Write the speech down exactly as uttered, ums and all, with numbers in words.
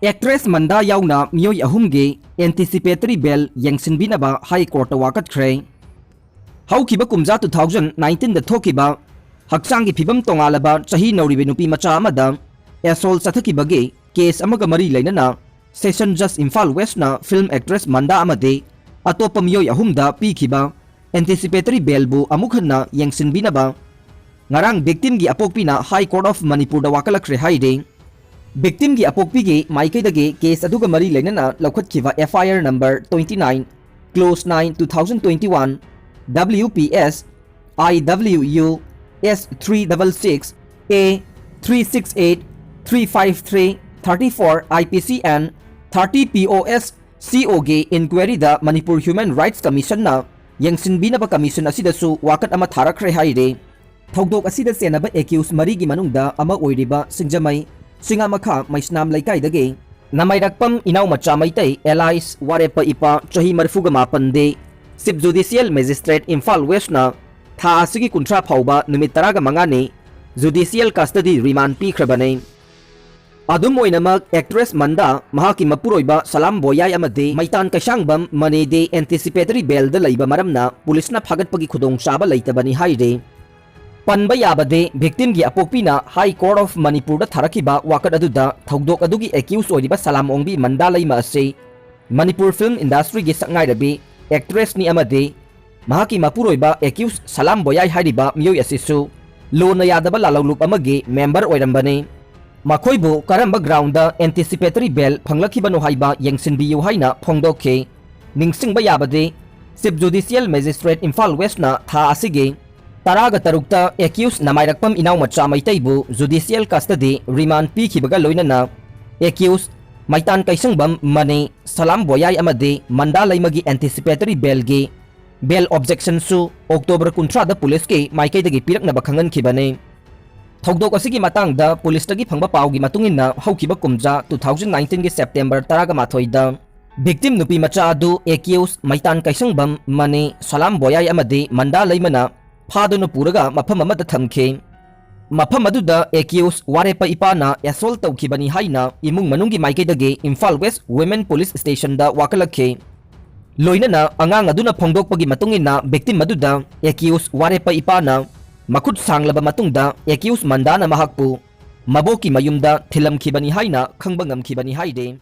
Actress ꯃꯟꯗꯥ ꯌꯥꯎꯅ ꯃꯤꯑꯣꯏ ꯑꯍꯨꯝꯒꯤ ꯑꯦꯟꯇꯤꯁꯤꯄꯦꯇꯔꯤ ꯕꯦꯜ ꯌꯦꯡꯁꯤꯟꯕꯤꯅꯕ ꯍꯥꯏ ꯀꯣꯔꯠꯇ ꯋꯥꯀꯠꯈ꯭ꯔꯦ꯫ ꯍꯧꯈꯤꯕ ꯀꯨꯝꯖꯥ two thousand nineteenꯗ ꯊꯣꯛꯈꯤꯕ ꯍꯛꯆꯥꯡꯒꯤ ꯐꯤꯕꯝ ꯇꯣꯉꯥꯜꯂꯕ ꯆꯍꯤ ꯅꯧꯔꯤꯕ ꯅꯨꯄꯤ ꯃꯆꯥ ꯑꯃꯗ ꯑꯦꯁꯣꯜ ꯆꯠꯊꯈꯤꯕꯒꯤ ꯀꯦꯁ ꯑꯃꯒ ꯃꯔꯤ ꯂꯩꯅꯅ ꯁꯦꯁꯟ ꯖꯁ ꯏꯝꯐꯥꯜ ꯋꯦꯁꯅ ꯐꯤꯜꯝ ꯑꯦꯛꯇ꯭ꯔꯦꯁ ꯃꯟꯗꯥ ꯑꯃꯗꯤ ꯑꯇꯣꯞꯄ ꯃꯤꯑꯣꯏ ꯑꯍꯨꯝꯗ ꯄꯤꯈꯤꯕ ꯑꯦꯟꯇꯤꯁꯤꯄꯦꯇꯔꯤ ꯕꯦꯜꯕꯨ ꯑꯃꯨꯛ ꯍꯟꯅ ꯌꯦꯡꯁꯤꯟꯕꯤꯅꯕ ꯉꯔꯥꯡ ꯚꯤꯛꯇꯤꯝꯒꯤ ꯑꯄꯣꯛꯄꯤꯅ ꯍꯥꯏ ꯀꯣꯔꯠ ꯑꯣꯐ ꯃꯅꯤꯄꯨꯔꯗ ꯋꯥꯀꯠꯂꯛꯈ꯭ꯔꯦ ꯍꯥꯏꯔꯤ꯫ ꯚꯤꯛꯇꯤꯝꯒꯤ ꯑꯄꯣꯛꯄꯤꯒꯤ ꯃꯥꯏꯀꯩꯗꯒꯤ ꯀꯦꯁ ꯑꯗꯨꯒ ꯃꯔꯤ ꯂꯩꯅꯅ ꯂꯧꯈꯠꯈꯤꯕ F I R number twenty nine, clause nine, two thousand twenty one, W P S I W U S three double six A, three six eight, three five three, thirty four I P C and thirty P O S C O ꯒꯤ ꯏꯟꯀ꯭ꯋꯥꯏꯔꯤꯗ Manipur human rights ꯀꯃꯤꯁꯟꯅ ꯌꯦꯡꯁꯤꯟꯕꯤꯅꯕ commission ꯑꯁꯤꯗꯁꯨ ꯋꯥꯀꯠ ꯑꯃ ꯊꯥꯔꯛꯈ꯭ꯔꯦ ꯍꯥꯏꯔꯤ꯫ ꯊꯧꯗꯣꯛ ꯑꯁꯤꯗ ꯆꯦꯟꯅꯕ ꯑꯦꯀ꯭ꯌꯨꯁ ꯃꯔꯤꯒꯤ ꯃꯅꯨꯡꯗ ꯑꯃ ꯑꯣꯏꯔꯤꯕ ꯁꯤꯡꯖꯃꯩ ꯆꯤꯉꯥꯃꯈꯥ ꯃꯩꯁꯅꯥꯝ ꯂꯩꯀꯥꯏꯗꯒꯤ ꯅꯃꯥꯏꯔꯛꯄꯝ ꯏꯅꯥꯎꯃꯆꯥ ꯃꯩꯇꯩ ꯑꯦꯂꯥꯏꯁ ꯋꯥꯔꯦꯞꯄ ꯏꯄꯥ ꯆꯍꯤ ꯃꯔꯤꯐꯨꯒ ꯃꯥꯄꯟꯗꯤ ꯆꯤꯐ ꯖꯨꯗꯤꯁꯤꯌꯦꯜ ꯃꯦꯖꯤꯁꯇ꯭ꯔꯦꯠ ꯏꯝꯐꯥꯜ ꯋꯦꯁꯅ ꯊꯥ ꯑꯁꯤꯒꯤ ꯀꯨꯟꯊ꯭ꯔꯥ ꯐꯥꯎꯕ ꯅꯨꯃꯤꯠ ꯇꯔꯥꯒ ꯃꯉꯥꯅꯤ ꯖꯨꯗꯤꯁꯤꯌꯦꯜ ꯀꯁꯇꯗꯤ ꯔꯤꯃꯥꯟ ꯄꯤꯈ꯭ꯔꯕꯅꯤ꯫ ꯑꯗꯨꯝ ꯑꯣꯏꯅꯃꯛ, ꯑꯦꯛꯇ꯭ꯔꯦꯁ ꯃꯟꯗꯥ, ꯃꯍꯥꯛꯀꯤ ꯃꯄꯨꯔꯣꯏꯕ ꯁꯂꯥꯝ ꯕꯣꯌꯥꯏ ꯑꯃꯗꯤ ꯃꯩꯇꯥꯟ ꯀꯩꯁꯥꯡꯕꯝ ꯃꯅꯤꯗꯤ ꯑꯦꯟꯇꯤꯁꯤꯄꯦꯇꯔꯤ ꯕꯦꯜꯗ ꯂꯩꯕ ꯃꯔꯝꯅ ꯄꯨꯂꯤꯁꯅ ꯐꯥꯒꯠꯄꯒꯤ ꯈꯨꯗꯣꯡꯆꯥꯕ ꯂꯩꯇꯕꯅꯤ ꯍꯥꯏꯔꯤ꯫ ꯄꯟꯕ ꯌꯥꯕꯗꯤ, ꯚꯤꯛꯇꯤꯝꯒꯤ ꯑꯄꯣꯛꯄꯤꯅ ꯍꯥꯏ ꯀꯣꯔꯠ ꯑꯣꯐ ꯃꯅꯤꯄꯨꯔꯗ ꯊꯥꯔꯛꯈꯤꯕ ꯋꯥꯀꯠ ꯑꯗꯨꯗ ꯊꯧꯗꯣꯛ ꯑꯗꯨꯒꯤ ꯑꯦꯀ꯭ꯌꯨꯁ ꯑꯣꯏꯔꯤꯕ ꯁꯂꯥꯝ ꯑꯣꯡꯕꯤ ꯃꯟꯗꯥ ꯂꯩꯃ ꯑꯁꯤ ꯃꯅꯤꯄꯨꯔ ꯐꯤꯜꯝ ꯏꯟꯗꯁꯇ꯭ꯔꯤꯒꯤ ꯁꯛꯅꯥꯏꯔꯕꯤ ꯑꯦꯛꯇ꯭ꯔꯦꯁꯅꯤ ꯑꯃꯗꯤ ꯃꯍꯥꯛꯀꯤ ꯃꯄꯨꯔꯣꯏꯕ ꯑꯦꯀ꯭ꯌꯨꯁ ꯁꯂꯥꯝ ꯕꯣꯌꯥꯏ ꯍꯥꯏꯔꯤꯕ ꯃꯤꯑꯣꯏ ꯑꯁꯤꯁꯨ ꯂꯣꯅ ꯌꯥꯗꯕ ꯂꯥꯂꯧꯂꯨꯞ ꯑꯃꯒꯤ ꯃꯦꯝꯕꯔ ꯑꯣꯏꯔꯝꯕꯅꯤ꯫ ꯃꯈꯣꯏꯕꯨ ꯀꯔꯝꯕ ꯒ꯭ꯔꯥꯎꯟꯗ ꯑꯦꯟꯇꯤꯁꯤꯄꯦꯇꯔꯤ ꯕꯦꯜ ꯐꯪꯂꯛꯈꯤꯕꯅꯣ ꯍꯥꯏꯕ ꯌꯦꯡꯁꯤꯟꯕꯤꯌꯨ ꯍꯥꯏꯅ ꯐꯣꯡꯗꯣꯛꯈꯤ꯫ ꯅꯤꯡꯁꯤꯡꯕ ꯌꯥꯕꯗꯤ, ꯆꯤꯐ ꯖꯨꯗꯤꯁꯤꯌꯦꯜ ꯃꯦꯖꯤꯁꯇ꯭ꯔꯦꯠ ꯏꯝꯐꯥꯜ ꯋꯦꯁꯅ ꯊꯥ ꯑꯁꯤꯒꯤ ꯇꯔꯥꯒ ꯇꯔꯨꯛꯇ ꯑꯦꯀ꯭ꯌꯨꯁ ꯅꯃꯥꯏꯔꯛꯄꯝ ꯏꯅꯥꯎꯃꯆꯥ ꯃꯩꯇꯩꯕꯨ ꯖꯨꯗꯤꯁꯤꯌꯦꯜ ꯀꯁꯇꯗꯤ ꯔꯤꯃꯥꯟ ꯄꯤꯈꯤꯕꯒ ꯂꯣꯏꯅꯅ ꯑꯦꯀ꯭ꯌꯨꯁ ꯃꯩꯇꯥꯟ ꯀꯩꯁꯪꯕꯝ ꯃꯅꯤ, ꯁꯂꯥꯝ ꯕꯣꯌꯥꯏ ꯑꯃꯗꯤ ꯃꯟꯗꯥ ꯂꯩꯃꯒꯤ ꯑꯦꯟꯇꯤꯁꯤꯄꯦꯇꯔꯤ ꯕꯦꯜꯒꯤ ꯕꯦꯜ ꯑꯣꯕꯖꯦꯛꯁꯟꯁꯨ ꯑꯣꯛꯇꯣꯕꯔ ꯀꯨꯟꯊ꯭ꯔꯥꯗ ꯄꯨꯂꯤꯁꯀꯤ ꯃꯥꯏꯀꯩꯗꯒꯤ ꯄꯤꯔꯛꯅꯕ ꯈꯪꯍꯟꯈꯤꯕꯅꯤ꯫ ꯊꯧꯗꯣꯛ ꯑꯁꯤꯒꯤ ꯃꯇꯥꯡꯗ ꯄꯨꯂꯤꯁꯇꯒꯤ ꯐꯪꯕ ꯄꯥꯎꯒꯤ ꯃꯇꯨꯡ ꯏꯟꯅ, ꯍꯧꯈꯤꯕ ꯀꯨꯝꯖꯥ two thousand nineteenꯒꯤ ꯁꯦꯞꯇꯦꯝꯕꯔ ꯇꯔꯥꯒ ꯃꯥꯊꯣꯏꯗ ꯚꯤꯛꯇꯤꯝ ꯅꯨꯄꯤ ꯃꯆꯥ ꯑꯗꯨ ꯑꯦꯀ꯭ꯌꯨꯁ ꯃꯩꯇꯥꯟ ꯀꯩꯁꯪꯕꯝ ꯃꯅꯤ, ꯁꯂꯥꯝ ꯕꯣꯌꯥꯏ ꯑꯃꯗꯤ ꯃꯟꯗꯥ ꯂꯩꯃꯅ ꯐꯥꯗꯨꯅ ꯄꯨꯔꯒ ꯃꯐꯝ ꯑꯃꯗ ꯊꯝꯈꯤ꯫ ꯃꯐꯝ ꯑꯗꯨꯗ accused ꯋꯥꯔꯦꯞꯄ ꯏꯄꯥꯅ assault ꯇꯧꯈꯤꯕꯅꯤ ꯍꯥꯏꯅ ꯏꯃꯨꯡ ꯃꯅꯨꯡꯒꯤ ꯃꯥꯏꯀꯩꯗꯒꯤ ꯏꯝꯐꯥꯜ West Women Police Stationꯗ ꯋꯥꯀꯠꯂꯛꯈꯤ꯫ ꯂꯣꯏꯅꯅ ꯑꯉꯥꯡ ꯑꯗꯨꯅ ꯐꯣꯡꯗꯣꯛꯄꯒꯤ ꯃꯇꯨꯡ ꯏꯟꯅ victim ꯑꯗꯨꯗ accused ꯋꯥꯔꯦꯞꯄ ꯏꯄꯥꯅ ꯃꯈꯨꯠ ꯁꯥꯡꯂꯕ ꯃꯇꯨꯡꯗ accused ꯃꯟꯗꯥꯅ ꯃꯍꯥꯛꯄꯨ ꯃꯕꯣꯛꯀꯤ ꯃꯌꯨꯝꯗ ꯊꯤꯜꯂꯝꯈꯤꯕꯅꯤ ꯍꯥꯏꯅ ꯈꯪꯕ ꯉꯝꯈꯤꯕꯅꯤ ꯍꯥꯏꯔꯤ꯫